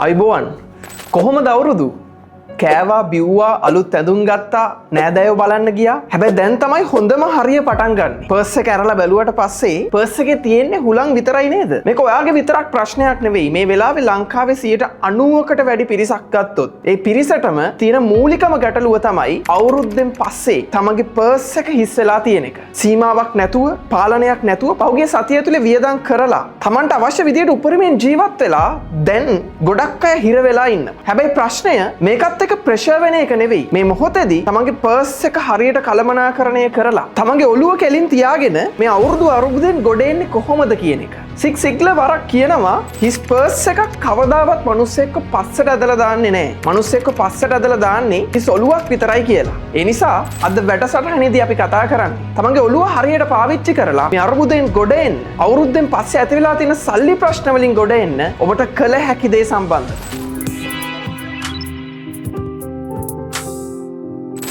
අයිබෝවන්, කොහොමද අවුරුදු? කෑවා, බිව්වා, අලුත් ඇඳුම් ගත්තා, නෑදෑයෝ බලන්න ගියා. හැබැයි දැන් තමයි හොඳම හරිය පටන් ගන්න. පර්ස් එක ඇරලා බැලුවට පස්සේ පර්ස් එකේ තියෙන්නේ හුලං විතරයි නේද? මේක ඔයාගේ විතරක් ප්‍රශ්නයක් නෙවෙයි. මේ වෙලාවේ ලංකාවේ 90%කට වැඩි පිරිසක් ගත්තොත් ඒ පිරිසටම තියෙන මූලිකම ගැටලුව තමයි අවුරුද්දෙන් පස්සේ තමන්ගේ පර්ස් එක හිස් වෙලා තියෙන එක. සීමාවක් නැතුව, පාලනයක් නැතුව පහුගිය සතිය ඇතුලේ වියදම් කරලා තමන්ට අවශ්‍ය විදියට උපරිමයෙන් ජීවත් වෙලා දැන් ගොඩක් අය හිර වෙලා ඉන්නවා. හැබැයි ප්‍රශ්නය මේකත් එක්ක ප්‍රෙෂර් වෙන එක නෙවෙයි. මේ මොහොතේදී තමන්ගේ පර්ස් එක හරියට කළමනාකරණය කරලා තමන්ගේ ඔළුව කෙලින් තියාගෙන මේ අවුරුදු අරුබුදෙන් ගොඩ එන්නේ කොහොමද කියන එක. සිග් සිග්ලර් වරක් කියනවා, හිස් පර්ස් එකක් කවදාවත් මිනිස්සෙක්ව පස්සට ඇදලා දාන්නේ නෑ. මිනිස්සෙක්ව පස්සට ඇදලා දාන්නේ හිස් ඔළුවක් විතරයි කියලා. ඒ නිසා අද වැඩසටහනේදී අපි කතා කරන්නේ තමන්ගේ ඔළුව හරියට පාවිච්චි කරලා මේ අරුබුදෙන් ගොඩ එන්න, අවුරුද්දෙන් පස්සේ ඇති වෙලා තියෙන සල්ලි ප්‍රශ්න වලින් ගොඩ එන්න ඔබට කළ හැකි දේ සම්බන්ධ.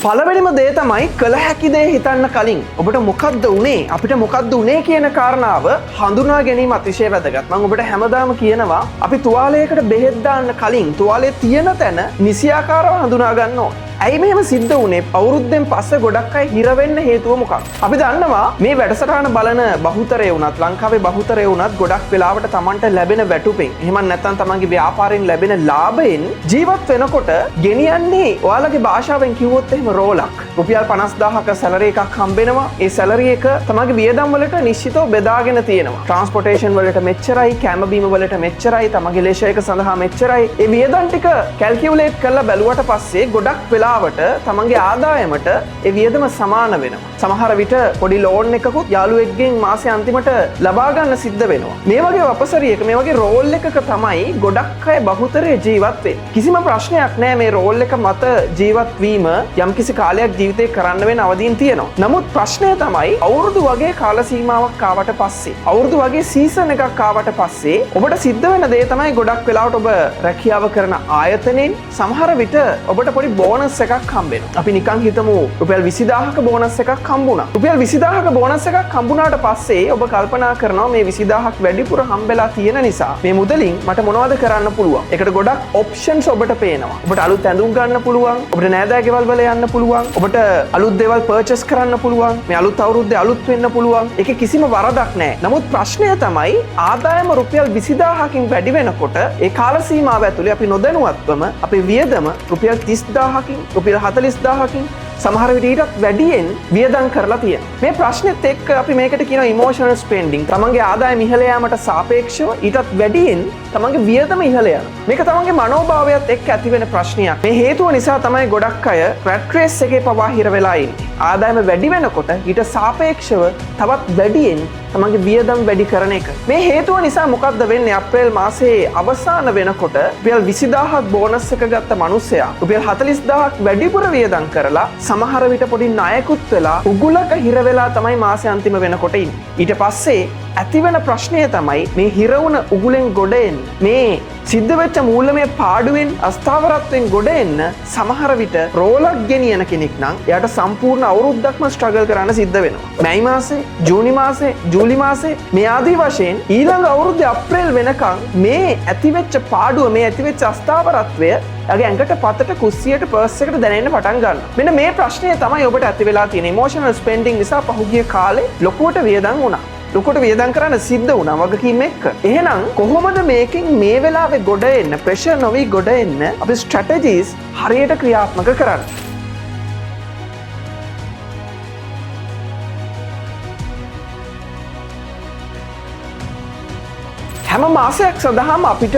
පළවෙනිම දේ තමයි, කළ හැකි දේ හිතන්න කලින් ඔබට මොකද්ද උනේ, අපිට මොකද්ද උනේ කියන කාරණාව හඳුනා ගැනීම අතිශය වැදගත්. මම ඔබට හැමදාම කියනවා, අපි තුවාලයකට බෙහෙත් දාන්න කලින් තුවාලයේ තියෙන තැන නිසියාකාරව හඳුනා ගන්න ඕනේ. ඇයි මෙහෙම සිද්ධ වුණේ? අවුරුද්දෙන් පස්සේ ගොඩක් අය හිර වෙන්න හේතුව මොකක්ද? අපි දන්නවා, මේ වැඩසටහන බලන බහුතරය වුණත්, ලංකාවේ බහුතරය වුණත් ගොඩක් වෙලාවට තමන්ට ලැබෙන වැටුපෙන්, එහෙම නැත්නම් තමන්ගේ ව්‍යාපාරයෙන් ලැබෙන ලාභයෙන් ජීවත් වෙනකොට ගෙනියන්නේ ඔයාලගේ භාෂාවෙන් කිව්වොත් එහෙම රෝලක්. රුපියල් 50,000ක සැලරි එකක් හම්බෙනවා. ඒ සැලරි එක තමන්ගේ වියදම් වලට නිශ්චිතව බෙදාගෙන තියෙනවා. ට්‍රාන්ස්පෝර්ටේෂන් වලට මෙච්චරයි, කැම බීම වලට මෙච්චරයි, තමන්ගේ ලේෂර් එක සඳහා මෙච්චරයි. ඒ වියදම් ටික කැල්කියුලේට් කරලා බැලුවට පස්සේ ගොඩක් වෙලාවට තමන්ගේ ආදායමට ඒ වියදම සමාන වෙනවා. සමහර විට පොඩි ලෝන් එකකුත් යාළුවෙක්ගෙන් මාසේ අන්තිමට ලබා ගන්න සිද්ධ වෙනවා. මේ වගේ වපසරියක, මේ වගේ රෝල් එකක තමයි ගොඩක් අය බහුතරය ජීවත් වෙන්නේ. කිසිම ප්‍රශ්නයක් නෑ මේ රෝල් එක මත ජීවත් වීම. යම්කිසි කාලයක් ජීවිතේ කරන්න වෙන අවදීන් තියෙනවා. නමුත් ප්‍රශ්නය තමයි, අවුරුදු වගේ කාල සීමාවක් ආවට පස්සේ, අවුරුදු වගේ සීසන් එකක් ආවට පස්සේ ඔබට සිද්ධ වෙන දේ තමයි, ගොඩක් වෙලාවට ඔබ රැකියාව කරන ආයතනයෙන් සමහර විට ඔබට පොඩි බෝනස් එකක් හම්බෙනවා. අපි නිකන් හිතමු රුපියල් 20,000ක බෝනස් එකක් හම්බුණා. රුපියල් 20,000ක බෝනස් එකක් හම්බුණාට පස්සේ ඔබ කල්පනා කරනවා, මේ 20,000ක් වැඩිපුර හම්බෙලා තියෙන නිසා මේ මුදලින් මට මොනවද කරන්න පුළුවන්? ඒකට ගොඩක් ඔප්ෂන්ස් ඔබට පේනවා. ඔබට අලුත් ඇඳුම් ගන්න පුළුවන්, ඔබට නෑදෑ ගෙවල් වල යන්න පුළුවන්, ඔබට අලුත් දේවල් පර්චේස් කරන්න පුළුවන්, මේ අලුත් අවුරුද්දේ අලුත් වෙන්න පුළුවන්. ඒකේ කිසිම වරදක් නෑ. නමුත් ප්‍රශ්නය තමයි, ආදායම රුපියල් 20,000කින් වැඩි වෙනකොට ඒ කාල සීමාව ඇතුලේ අපි නොදැනුවත්වම අපේ වියදම රුපියල් 30,000කින්, රුපියල් 40,000කින්, සමහර විට ඊටත් වැඩියෙන් වියදම් කරලා තියෙනවා. මේ ප්‍රශ්නෙත් එක්ක අපි මේකට කියනවා ඉමෝෂනල් ස්පෙන්ඩින්. තමන්ගේ ආදායම ඉහළ යාමට සාපේක්ෂව ඊටත් වැඩියෙන් තමන්ගේ වියදම ඉහළ යනවා. මේක තමන්ගේ මනෝභාවයත් එක්ක ඇති වෙන ප්‍රශ්නයක්. මේ හේතුව නිසා තමයි ගොඩක් අය රැට් රේස් එකේ පවා හිර වෙලා ඉන්නේ. ආදායම වැඩි වෙනකොට ඊට සාපේක්ෂව තවත් වැඩියෙන් තමන්ගේ වියදම් වැඩි කරන එක. මේ හේතුව නිසා මොකද්ද වෙන්නේ? අප්‍රේල් මාසයේ අවසාන වෙනකොට රුපියල් 20,000ක් බෝනස් එක ගත්ත මිනිස්සයා රුපියල් 40,000ක් වැඩිපුර වියදම් කරලා, සමහර විට පොඩි ණයකුත් වෙලා, උගුලක හිර වෙලා තමයි මාසෙ අන්තිම වෙනකොට ඉන්නේ. ඊට පස්සේ ඇතිවන ප්‍රශ්නය තමයි, මේ හිර වුණ උගුලෙන් ගොඩ එන්න, මේ සිද්ධ වෙච්ච මූල්‍යමය පාඩුවෙන්, අස්ථාවරත්වයෙන් ගොඩ එන්න සමහර විට රෝලක් ගෙනියන කෙනෙක් නම් එයාට සම්පූර්ණ අවුරුද්දක්ම ස්ට්‍රගල් කරන්න සිද්ධ වෙනවා. මැයි මාසේ, ජූනි මාසේ, ජූලි මාසේ, මේ ආදී වශයෙන් ඊළඟ අවුරුද්දේ අප්‍රේල් වෙනකන් මේ ඇතිවෙච්ච පාඩුව, මේ ඇතිවෙච්ච අස්ථාවරත්වය එයාගේ ඇඟට, පතට, කුස්සියට, පර්ස් එකට දැනෙන්න පටන් ගන්නවා. මෙන්න මේ ප්‍රශ්නය තමයි ඔබට ඇති වෙලා තියෙන. ඉමෝෂනල් ස්පෙන්ඩින් නිසා පහුගිය කාලේ ලොකුවට වියදම් වුණා. ලොකුවට වියදම් කරන්න සිද්ධ වුණා වගකීම් එක්ක. එහෙනම් කොහොමද මේකෙන් මේ වෙලාවේ ගොඩ එන්න, ප්‍රෙෂර් නොවි ගොඩ එන්න අපි ස්ට්‍රැටජිස් හරියට ක්‍රියාත්මක කරන්න? හැම මාසයක් සඳහාම අපිට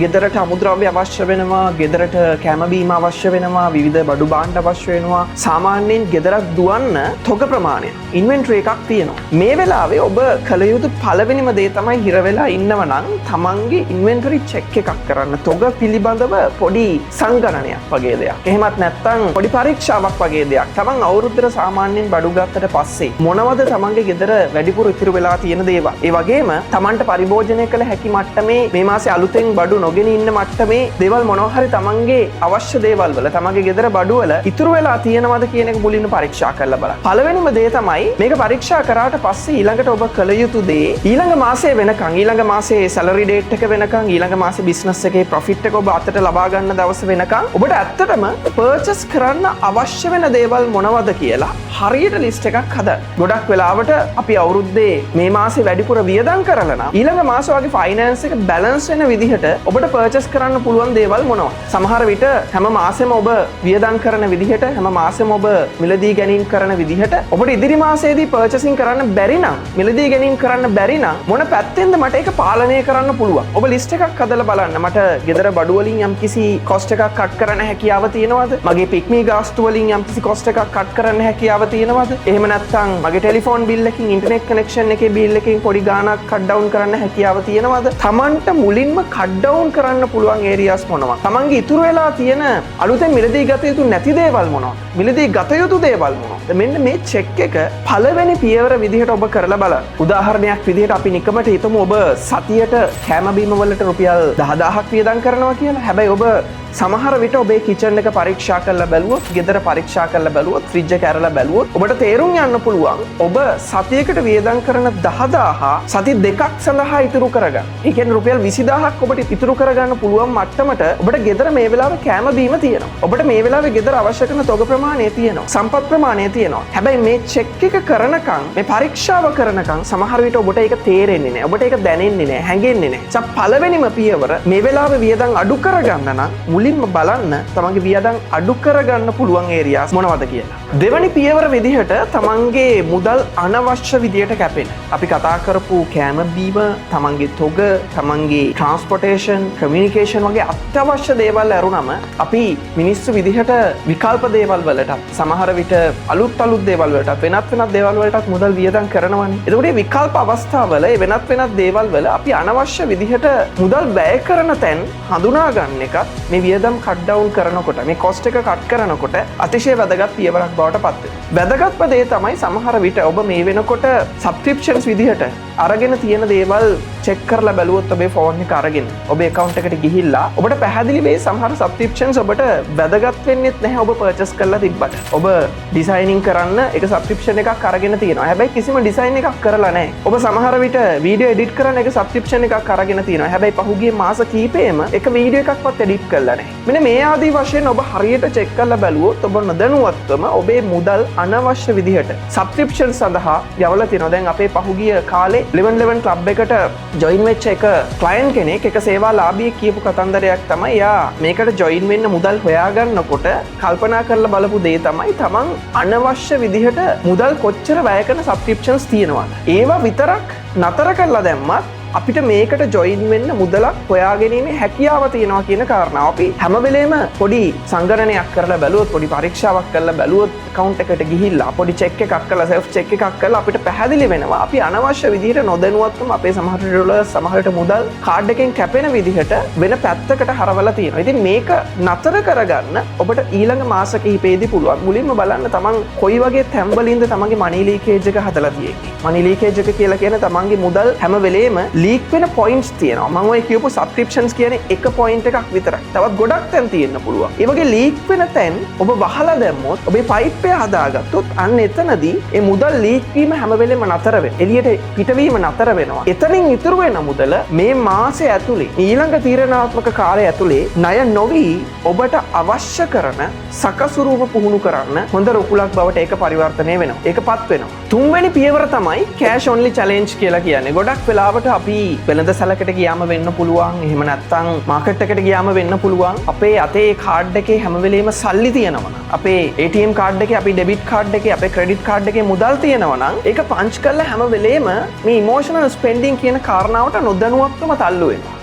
ගෙදරට අමුද්‍රව්‍ය අවශ්‍ය වෙනවා, ගෙදරට කෑම බීම අවශ්‍ය වෙනවා, විවිධ බඩු භාණ්ඩ අවශ්‍ය වෙනවා. සාමාන්‍යයෙන් ගෙදරක් දුවන්න තොග ප්‍රමාණය ඉන්වෙන්ටරි එකක් තියෙනවා. මේ වෙලාවේ ඔබ කළ යුතු පළවෙනිම දේ තමයි, හිර වෙලා ඉන්නව නම් තමන්ගේ ඉන්වෙන්ටරි චෙක් එකක් කරන්න. තොග පිළිබඳව පොඩි සංගණනයක් වගේ දෙයක්. එහෙමත් නැත්නම් පොඩි පරීක්ෂාවක් වගේ දෙයක්. තමන් අවුරුද්දට සාමාන්‍යයෙන් බඩු ගත්තට පස්සේ මොනවද තමන්ගේ ගෙදර වැඩිපුර ඉතිරි වෙලා තියෙන දේවල්? ඒ වගේම තමන්ට පරිභෝජනය කළ කළ හැකි මට්ටමේ, මේ මාසේ අලුතෙන් බඩු නොගෙන ඉන්න මට්ටමේ දේවල් මොනවා හරි තමන්ගේ අවශ්‍ය දේවල් වල, තමන්ගේ ගෙදර බඩු වල ඉතුරු වෙලා තියෙනවද කියන එක මුලින්ම පරීක්ෂා කරලා බලන්න. පළවෙනිම දේ තමයි, මේක පරීක්ෂා කරාට පස්සේ ඊළඟට ඔබ කළ යුතු දේ, ඊළඟ මාසය වෙනකන්, ඊළඟ මාසේ සැලරි ඩේට් එක වෙනකන්, ඊළඟ මාසේ බිස්නස් එකේ ප්‍රොෆිට් එක ඔබ අතට ලබා ගන්න දවස වෙනකන් ඔබට ඇත්තටම පර්චේස් කරන්න අවශ්‍ය වෙන දේවල් මොනවද කියලා හරියට ලිස්ට් එකක් හදන්න. ගොඩක් වෙලාවට අපි අවුරුද්දේ මේ මාසේ වැඩිපුර වියදම් කරලා නම්, ඊළඟ මාස වගේ ෆයිනෑන්ස් එක බැලන්ස් වෙන විදිහට ඔබට පර්චේස් කරන්න පුළුවන් දේවල් මොනවද? සමහර විට හැම මාසෙම ඔබ වියදම් කරන විදිහට, හැම මාසෙම ඔබ මිලදී ගැනීම කරන විදිහට ඔබට ඉදිරි මාසයේදී පර්චේසින් කරන්න බැරි නම්, මිලදී ගැනීම කරන්න බැරි නම්, මොන පැත්තෙන්ද මට ඒක පාලනය කරන්න පුළුවන්? ඔබ ලිස්ට් එකක් හදලා බලන්න. මට ගෙදර බඩු වලින් යම්කිසි කොස්ට් එකක් කට් කරන්න හැකියාව තියෙනවද? මගේ පික්මී ගාස්තු වලින් යම්කිසි කොස්ට් එකක් කට් කරන්න හැකියාව තියෙනවද? එහෙම නැත්නම් මගේ ටෙලිෆෝන් බිල් එකකින්, ඉන්ටර්නෙට් කනෙක්ෂන් එකේ බිල් එකකින් පොඩි ගාණක් කට් ඩවුන් කරන්න හැකියාව තියෙනවද? තමන්ට මුලින්ම කට් ඩවුන් කරන්න පුළුවන් ඒරියාස් මොනවද? තමන්ගේ ඉතුරු වෙලා තියෙන අලුතෙන් මිලදී ගත යුතු නැති දේවල් මොනවද? මිලදී ගත යුතු දේවල් මොනවද? මෙන්න මේ චෙක් එක පළවෙනි පියවර විදිහට ඔබ කරලා බලන්න. උදාහරණයක් විදිහට අපි නිකමට හිතමු ඔබ සතියට කෑම බීම වලට රුපියල් 10,000ක් වියදම් කරනවා කියලා. හැබැයි ඔබ සමහර විට ඔබේ කිචන් එක පරීක්ෂා කරලා බැලුවොත්, ගෙදර පරීක්ෂා කරලා බැලුවොත්, ෆ්‍රිජ් එක ඇරලා බැලුවොත්, ඔබට තේරුම් යන්න පුළුවන් ඔබ සතියකට වියදම් කරන 10,000 සති 2ක් සඳහා ඉතුරු කරගන්න. ඒ කියන්නේ රුපියල් 20,000ක් ඔබට ඉතුරු කරගන්න පුළුවන් මට්ටමට ඔබට ගෙදර මේ වෙලාවේ කෑම බීම තියෙනවා. ඔබට මේ වෙලාවේ ගෙදර අවශ්‍ය කරන තොග ප්‍රමාණය තියෙනවා. සම්පත් ප්‍රමාණය තියෙනවා. හැබැයි මේ චෙක් එක කරනකම්, මේ පරීක්ෂාව කරනකම් සමහර විට ඔබට ඒක තේරෙන්නේ නැහැ. ඔබට ඒක දැනෙන්නේ නැහැ, හැඟෙන්නේ නැහැ. ඒ පළවෙනිම පියවර, මේ වෙලාවේ වියදම් අඩු කරගන්න නම් මුලින්ම බලන්න තමන්ගේ වියදම් අඩු කරගන්න පුළුවන් ඒරියාස් මොනවද කියලා. දෙවනි පියවර විදිහට තමන්ගේ මුදල් අනවශ්‍ය විදියට කැපෙන. අපි කතා කරපු කෑම බීම, තමන්ගේ තොග, තමන්ගේ ට්‍රාන්ස්පෝර්ටේෂන්, කමියුනිකේෂන් වගේ අත්‍යවශ්‍ය දේවල් ඇරුණම අපි මිනිස්සු විදිහට විකල්ප දේවල් වලටත්, සමහර විට අලුත් අලුත් දේවල් වලටත්, වෙනත් වෙනත් දේවල් වලටත් මුදල් වියදම් කරනවනේ. එතකොට මේ විකල්ප අවස්ථාවල, ඒ වෙනත් වෙනත් දේවල් වල අපි අනවශ්‍ය විදිහට මුදල් වැය කරන තැන් හඳුනා ගන්න එකත් මේ වියදම් කට් ඩවුන් කරනකොට, මේ කොස්ට් එක කට් කරනකොට අතිශය වැදගත් පියවරක් බවට පත් වෙනවා. වැදගත්ම දේ තමයි, සමහර විට ඔබ මේ වෙනකොට සබ්ස්ක්‍රිප්ෂන්ස් විදිහට අරගෙන තියෙන දේවල් චෙක් කරලා බැලුවොත්, ඔබේ ෆෝන් එක අරගෙන ඔබේ ඇකවුන්ට් එකට ගිහිල්ලා ඔබට පැහැදිලි වෙයි සමහර සබ්ස්ක්‍රිප්ෂන්ස් ඔබට වැදගත් වෙන්නෙත් නැහැ ඔබ පර්චේස් කරලා තිබ්බට. ඔබ ඩිසයිනින් කරන්න එක සබ්ස්ක්‍රිප්ෂන් එකක් අරගෙන තියෙනවා. හැබැයි කිසිම ඩිසයින් එකක් කරලා නැහැ. ඔබ සමහර විට වීඩියෝ එඩිට් කරන්න එක සබ්ස්ක්‍රිප්ෂන් එකක් අරගෙන තියෙනවා. හැබැයි පහුගිය මාස කීපෙම එක වීඩියෝ එකක්වත් එඩිට් කරලා නැහැ. මෙන්න මේ ආදී වශයෙන් ඔබ හරියට චෙක් කරලා බැලුවොත් ඔබ නොදැනුවත්වම ඔබේ මුදල් අනවශ්‍ය විදිහට සබ්ස්ක්‍රිප්ෂන් සඳහා යවලා තියෙනවා. දැන් අපේ පහුගිය කාලේ 1111 ක්ලබ් එකට ජොයින් වෙච්ච එක ක්ලයන්ට් කෙනෙක්, එක සේවාලාභියෙක් කියපු කතන්දරයක් තමයි, එයා මේකට ජොයින් වෙන්න මුදල් හොයාගන්නකොට කල්පනා කරලා බලපු දේ තමයි තමන් අනවශ්‍ය විදිහට මුදල් කොච්චර වැය කරන සබ්ස්ක්‍රිප්ෂන්ස් තියෙනවද. ඒවා විතරක් නතර කරලා දැම්මත් අපිට මේකට ජොයින් වෙන්න මුදලක් හොයාගැනීමේ හැකියාව තියෙනවා කියන කාරණාව. අපි හැම වෙලේම පොඩි සංගණනයක් කරලා බැලුවොත්, පොඩි පරීක්ෂාවක් කරලා බැලුවොත්, ඇකවුන්ට් එකට ගිහිල්ලා පොඩි චෙක් එකක් කරලා, සෙල්ෆ් චෙක් එකක් කරලා අපිට පැහැදිලි වෙනවා අපි අනවශ්‍ය විදිහට නොදැනුවත්වම අපේ සමහර ඩොලර්, සමහරට මුදල් කාඩ් එකෙන් කැපෙන විදිහට වෙන පැත්තකට හරවලා තියෙනවා. ඉතින් මේක නතර කරගන්න ඔබට ඊළඟ මාස කිහිපෙදී පුළුවන්. මුලින්ම බලන්න තමන් කොයි වගේ තැන්වලින්ද තමන්ගේ මනි ලීකේජ් එක හදලා තියෙන්නේ. මනි ලීකේජ් එක කියලා කියන්නේ තමන්ගේ මුදල් හැම වෙලේම ලීක් වෙන පොයින්ට්ස් තියෙනවා. මම ඔය කියපු සබ්ස්ක්‍රිප්ෂන්ස් කියන්නේ එක පොයින්ට් එකක් විතරයි. තවත් ගොඩක් තැන් තියෙන්න පුළුවන්. ඒ වගේ ලීක් වෙන තැන් ඔබ වහලා දැම්මොත්, ඔබේ පයිප් එක හදාගත්තොත්, අන්න එතනදී ඒ මුදල් ලීක් වීම හැම වෙලේම නතර වෙනවා. එළියට පිටවීම නතර වෙනවා. එතනින් ඉතුරු වෙන මුදල මේ මාසය ඇතුලේ, ඊළඟ තීරණාත්මක කාලය ඇතුලේ ණය නොවී ඔබට අවශ්‍ය කරන සකසුරුවම පුහුණු කරන්න හොඳ රුකුලක් බවට ඒක පරිවර්තනය වෙනවා. ඒක පත් වෙනවා. තුන්වෙනි පියවර තමයි කෑෂ් ඔන්ලි චැලෙන්ජ් කියලා කියන්නේ. ගොඩක් වෙලාවට අපි වෙළඳ සැලකට ගියාම වෙන්න පුළුවන්, එහෙම නැත්නම් මාකට් එකට ගියාම වෙන්න පුළුවන්. අපේ අතේ කාඩ් එකේ හැම වෙලේම සල්ලි තියෙනවා නම්, අපේ ATM card එකේ, අපි ඩෙබිට් කාඩ් එකේ, අපේ ක්‍රෙඩිට් කාඩ් එකේ මුදල් තියෙනවා නම්, ඒක පංච් කරලා හැම වෙලේම මේ ඉමෝෂනල් ස්පෙන්ඩින් කියන කාරණාවට නොදැනුවත්වම තල්ලු වෙනවා.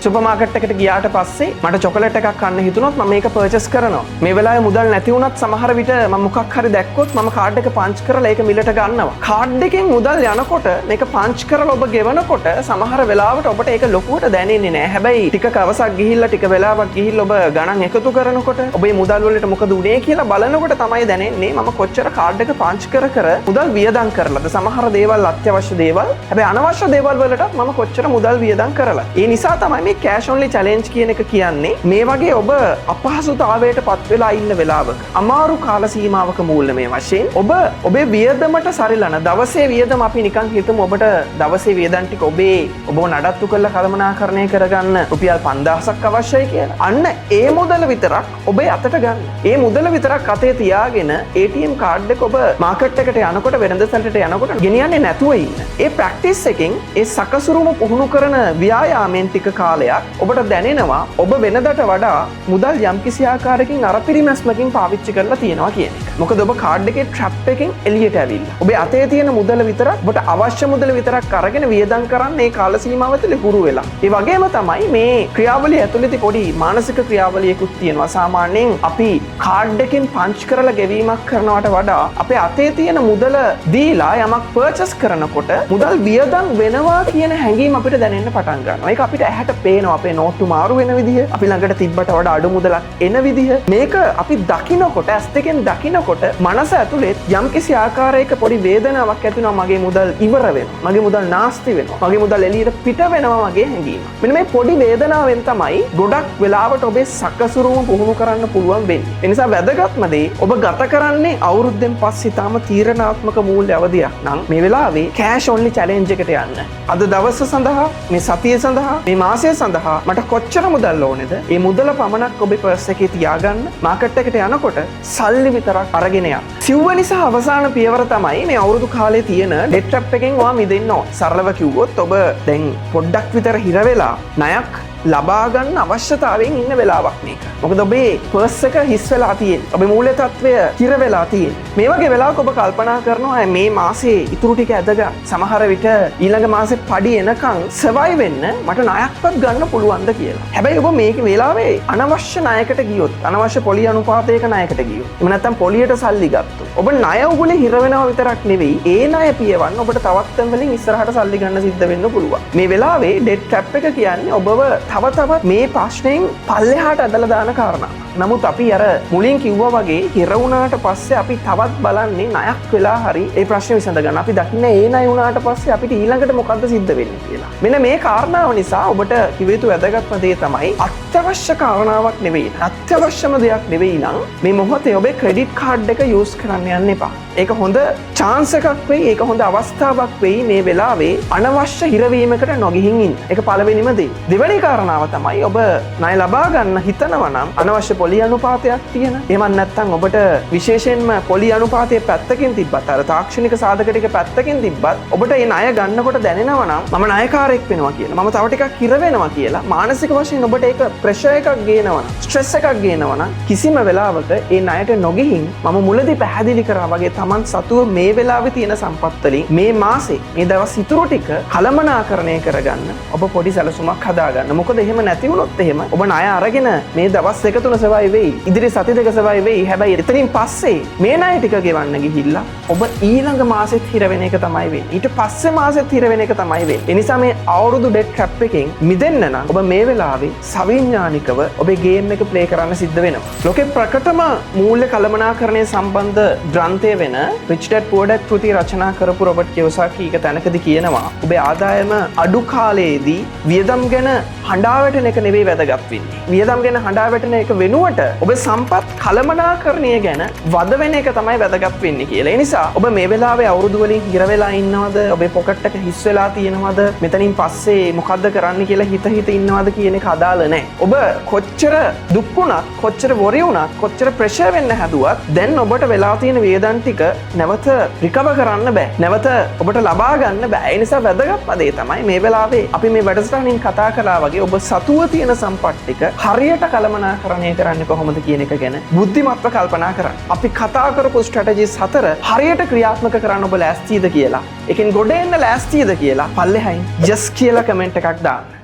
සුපර් මාකට් එකට ගියාට පස්සේ මට චොකලට් එකක් කන්න හිතුනොත් මම මේක පර්චේස් කරනවා. මේ වෙලාවේ මුදල් නැති වුණත් සමහර විට මම මොකක් හරි දැක්කොත් මම කාඩ් එක පංච් කරලා ඒක මිලට ගන්නවා. කාඩ් එකෙන් මුදල් යනකොට, මේක පංච් කරලා ඔබ ගෙවනකොට සමහර වෙලාවට ඔබට ඒක ලොකුවට දැනෙන්නේ නෑ. හැබැයි ටික දවසක් ගිහිල්ලා, ටික වෙලාවක් ගිහිල්ලා ඔබ ගණන් එකතු කරනකොට, ඔබේ මුදල් වලට මොකද උනේ කියලා බලනකොට තමයි දැනෙන්නේ මම කොච්චර කාඩ් එක පංච් කර කර මුදල් වියදම් කරලාද. සමහර දේවල් අත්‍යවශ්‍ය දේවල්, හැබැයි අනවශ්‍ය දේවල් වලටත් මම කොච්චර මුදල් වියදම් කරලා. ඒ නිසා තමයි මේ කෑෂ් ඔන්ලි චැලෙන්ජ් කියන එක කියන්නේ. මේ වගේ ඔබ අපහසුතාවයට පත් වෙලා ඉන්න වෙලාවක, අමාරු කාල සීමාවක මූල්‍යමය වශයෙන් ඔබ ඔබේ වියදමට සරිලන දවසේ වියදම, අපි නිකන් හිතමු ඔබට දවසේ වියදම් ටික ඔබේ ඔබව නඩත්තු කරලා කළමනාකරණය කරගන්න රුපියල් 5000ක් අවශ්‍යයි කියලා. අන්න ඒ මුදල විතරක් ඔබේ අතට ගන්න. ඒ මුදල විතරක් අතේ තියාගෙන ATM card එක ඔබ මාකට් එකට යනකොට, වෙළඳසැලට යනකොට ගෙනියන්නේ නැතුව ඉන්න. ඒ ප්‍රැක්ටිස් එකෙන්, ඒ සකසුරුම පුහුණු කරන ව්‍යායාමයෙන් ටික කාලයක් ඔබට දැනෙනවා ඔබ වෙනදට වඩා මුදල් යම්කිසි ආකාරයකින් අර පිරිමැස්මකින් පාවිච්චි කරලා තියෙනවා කියන එක. මොකද ඔබ කාඩ් එකේ ට්‍රැප් එකෙන් එළියට ඇවිල්ලා. ඔබේ අතේ තියෙන මුදල විතරක්, ඔබට අවශ්‍ය මුදල විතරක් අරගෙන වියදම් කරන්න ඒ කාල සීමාව ඇතුලේ හුරු වෙලා. ඒ වගේම තමයි මේ ක්‍රියාවලිය ඇතුළතදී පොඩි මානසික ක්‍රියාවලියකුත් තියෙනවා. සාමාන්‍යයෙන් අපි කාඩ් එකෙන් පංච් කරලා ගෙවීමක් කරනවට වඩා අපේ අතේ තියෙන මුදල දීලා යමක් පර්චේස් කරනකොට මුදල් වියදම් වෙනවා කියන හැඟීම අපිට දැනෙන්න පටන් ගන්නවා. ඒක අපිට ඇහැට පේනවා, අපේ නෝට්ටු මාරු වෙන විදිහ, අපි ළඟට තිබ්බට වඩා අඩු මුදලක් එන විදිහ. මේක අපි දකිනකොට, ඇස් දෙකෙන් දකිනකොට මනස ඇතුලේ යම්කිසි ආකාරයක පොඩි වේදනාවක් ඇති වෙනවා. මගේ මුදල් ඉවර වෙනවා. මගේ මුදල් නාස්ති වෙනවා. මගේ මුදල් එළියට පිට වෙනවා වගේ හැඟීම. මෙන්න මේ පොඩි වේදනාවෙන් තමයි ගොඩක් වෙලාවට ඔබේ සකසුරුම පුහුණු කරන්න පුළුවන් වෙන්නේ. ඒ නිසා වැදගත්ම දේ, ඔබ ගත කරන්නේ අවුරුද්දෙන් පස්සේ ඉතාම තීරණාත්මක මූල්‍ය අවධියක් නම් මේ වෙලාවේ කෑෂ් ඔන්ලි චැලෙන්ජ් එකට යන්න. අද දවස සඳහා, මේ සතිය සඳහා, මේ මාසය සඳහා මට කොච්චර මුදල් ඕනේද? ඒ මුදල පමණක් ඔබේ පර්ස් එකේ තියාගන්න. මාකට් එකට යනකොට සල්ලි විතරක් අරගෙන යන්න. සිව්වනි සහ අවසාන පියවර තමයි මේ අවුරුදු කාලේ තියෙන ඩෙට් ට්‍රැප් එකෙන් ඔයා මිදෙන්න ඕන. සරලව කිව්වොත් ඔබ දැන් පොඩ්ඩක් විතර හිර වෙලා ණයක් ලබා ගන්න අවශ්‍යතාවයෙන් ඉන්න වෙලාවක් මේක. මොකද ඔබේ පර්ස් එක හිස් වෙලා තියෙන්නේ. ඔබේ මූල්‍ය තත්ත්වය හිර වෙලා තියෙන්නේ. මේ වගේ වෙලාවක ඔබ කල්පනා කරනවා මේ මාසේ ඉතුරු ටික ඇදගන්න. සමහර විට ඊළඟ මාසේ පඩි එනකන් සර්වයිව් වෙන්න මට ණයක්වත් ගන්න පුළුවන්ද කියලා. හැබැයි ඔබ මේක වෙලාවේ අනවශ්‍ය ණයකට ගියොත්, අනවශ්‍ය පොලි අනුපාතයක ණයකට ගියොත්, එහෙම නැත්නම් පොලියට සල්ලි ගත්තොත්, ඔබ ණය උගුලේ හිර වෙනවා විතරක් නෙවෙයි, ඒ ණය පියවන්න ඔබට තවත් තැන් වලින් ඉස්සරහට සල්ලි ගන්න සිද්ධ වෙන්න පුළුවන්. මේ වෙලාවේ ඩෙට් ට්‍රැප් එක කියන්නේ ඔබව තව තවත් මේ ප්‍රශ්නයෙන් පල්ලෙහාට ඇදලා දාන කාරණා. නමුත් අපි අර මුලින් කිව්වා වගේ හිර වුණාට පස්සේ අපි තවත් බලන්නේ ණයක් වෙලා හරි ඒ ප්‍රශ්නේ විසඳ ගන්න. අපි දකින්නේ ඒ ණය වුණාට පස්සේ අපිට ඊළඟට මොකද්ද සිද්ධ වෙන්නේ කියලා. මෙන්න මේ කාරණාව නිසා ඔබට කිව යුතු වැදගත්ම දේ තමයි, අත්‍යවශ්‍ය කාරණාවක් නෙවෙයි, අත්‍යවශ්‍යම දෙයක් නෙවෙයි නම් මේ මොහොතේ ඔබේ ක්‍රෙඩිට් කාඩ් එක යූස් කරන්න යන්න එපා. ඒක හොඳ චාන්ස් එකක් වෙයි, ඒක හොඳ අවස්ථාවක් වෙයි මේ වෙලාවේ අනවශ්‍ය හිරවීමකට නොගිහින් ඉන්න. ඒක පළවෙනිම දේ. දෙවෙනි කාරණාව තමයි, ඔබ ණය ලබා ගන්න හිතනවා නම් අනවශ්‍ය පොලි අනුපාතයක් තියෙන, එහෙම නැත්නම් ඔබට විශේෂයෙන්ම පොලි අනුපාතය පැත්තකින් තිබ්බත්, අර තාක්ෂණික සාධක ටික පැත්තකින් තිබ්බත්, ඔබට මේ ණය ගන්නකොට දැනෙනවා නම් මම ණයකාරයෙක් වෙනවා කියලා, මම තව ටිකක් හිර වෙනවා කියලා මානසික වශයෙන් ඔබට ඒක ප්‍රෙෂර් එකක් ගේනවා නම්, ස්ට්‍රෙස් එකක් ගේනවා නම්, කිසිම වෙලාවක ඒ ණයට නොගිහින් මම මුලදී පැහැදිලි කරා වගේ තමන් සතුව මේ වෙලාවේ තියෙන සම්පත් වලින් මේ මාසේ මේ දවස් ඉතුරු ටික කළමනාකරණය කරගන්න ඔබ පොඩි සැලසුමක් හදාගන්න. මොකද එහෙම නැති වුණොත් එහෙම ඔබ ණය අරගෙන මේ දවස් දෙක තුන සර්වයිව් වෙයි. ඉදිරි සති 2 සර්වයිව් වෙයි. හැබැයි එතනින් පස්සේ මේ ණය ටික ගෙවන්න ගිහිල්ලා ඔබ ඊළඟ මාසෙත් හිර වෙන එක තමයි වෙන්නේ. ඊට පස්සේ මාසෙත් හිර වෙන එක තමයි වෙන්නේ. ඒ නිසා මේ අවුරුදු ඩෙට් ට්‍රැප් එකෙන් මිදෙන්න නම් ඔබ මේ වෙලාවේ සවිඥානිකව ඔබේ ගේම් එක ප්ලේ කරන්න සිද්ධ වෙනවා. ලෝකේ ප්‍රකටම මූල්‍ය කළමනාකරණය සම්බන්ධ ග්‍රන්ථය වෙන Rich Dad Poor Dad කෘති රචනා කරපු රොබර්ට් කියෝසාකි එක තැනකදී කියනවා, ඔබේ ආදායම අඩු කාලයේදී වියදම් ගැන හඬා වැටෙන එක නෙවෙයි වැදගත් වෙන්නේ. වියදම් ගැන හඬා වැටෙන එක වෙනුවට ඔබ සම්පත් කළමනාකරණය ගැන වද වෙන එක තමයි වැදගත් වෙන්නේ කියලා. ඒ නිසා ඔබ මේ වෙලාවේ අවුරුදු වලින් හිර වෙලා ඉන්නවද? ඔබේ පොකට් එක හිස් වෙලා තියෙනවද? මෙතනින් පස්සේ මොකද්ද කරන්න කියලා හිත හිත ඉන්නවද කියන එක අදාළ නැහැ. ඔබ කොච්චර දුක් වුණත්, කොච්චර වොරි වුණත්, කොච්චර ප්‍රෙෂර් වෙන්න හැදුවත් දැන් ඔබට වෙලා තියෙන වියදම් ටික නැවත රිකවර් කරන්න බෑ. නැවත ඔබට ලබා ගන්න බෑ. ඒ නිසා වැදගත්ම දේ තමයි මේ වෙලාවේ අපි මේ වැඩසටහනින් කතා කළා වගේ ඔබ සතුව තියෙන සම්පත් ටික හරියට කළමනාකරණය කරන්නේ කොහොමද කියන එක ගැන බුද්ධිමත්ව කල්පනා කරන්න. අපි කතා කරපු ස්ට්‍රැටජිස් හතර හරියට ක්‍රියාත්මක කරන්න ඔබ ලෑස්තිද කියලා, එකෙන් ගොඩ එන්න ලෑස්තිද කියලා පල්ලෙහායින් යස් කියලා කමෙන්ට් එකක් දාන්න.